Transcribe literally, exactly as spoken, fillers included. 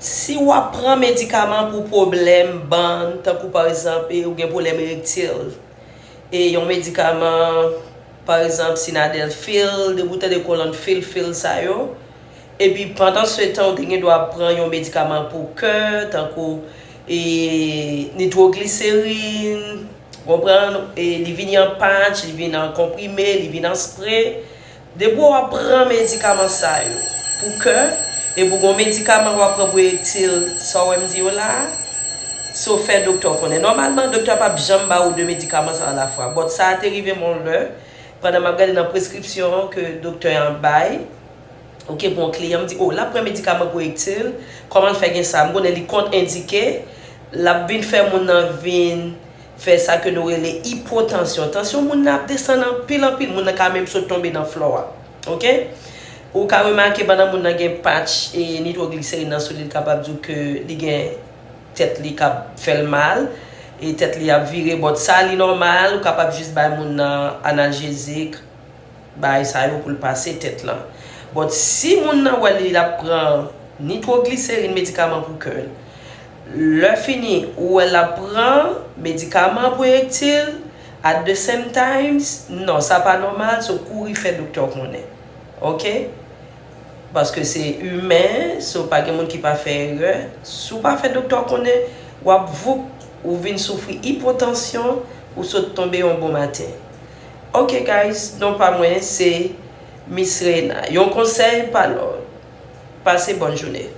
Si w ap pran medikaman pou pwoblèm bann, tankou pa egzanp, e ou gen pwoblèm erektil, e yon medikaman, pa egzanp, Sildenafil, de bouten de kolòn filfil sa yo, epi pandan se tan, ou te gen dwa pran yon medikaman pou kè, tankou e, nitrogliserin, konprann, e, li vini an patch, li vini an konprime, li vini an spre. Depi w ap pran medikaman sa yo pou kè, epi w gen yon medikaman w ap pran pou erektil, sa w wè m di yo la a, se w fè doktè w konnen. Nòmalman, doktè a p ap janm ba ou de medikaman sa alafwa. But sa a te rive m yon lè, pandan m ap gade nan preskripsyon ke doktè an bay, oke, pou yon kliyan, m di, o, l ap pran medikaman pou erektil, kòman l fè gen sa? M konnen li kont-endike, l ap vin fè moun nan vin fè sa ke nou rele ipotansyon. Tansyon moun nan ap desann anpil, anpil, moun nan ka menm sot tonbe nan flò a. Oke? Ou ka remake pandan moun nan gen patch e nitrogliserin nan sou li, l kapab di w ke li gen tèt li k ap fè l mal, e tèt li ap vire, but sa li nòmal, ou kapab jis bay moun nan analjezik, bagay sa yo pou l pase tèt lan. But si moun nan wè li l ap pran nitrogliserin, medikaman pou kè l, lè fini ou wè l ap pran medikaman pou erektil, at the same times, non, sa pa nòmal, so kouri fè doktè w konnen. Oke? Paske se imen, so pa gen moun ki pa fè erè. Si w pa fè doktè w konnen, w ap voup, ou vin soufri ipotansyon, ou sot tonbe yon bon maten. Oke guys, non pa mwen se Miss Rena. Yon konsèy pa lòt. Pase bòn jounen.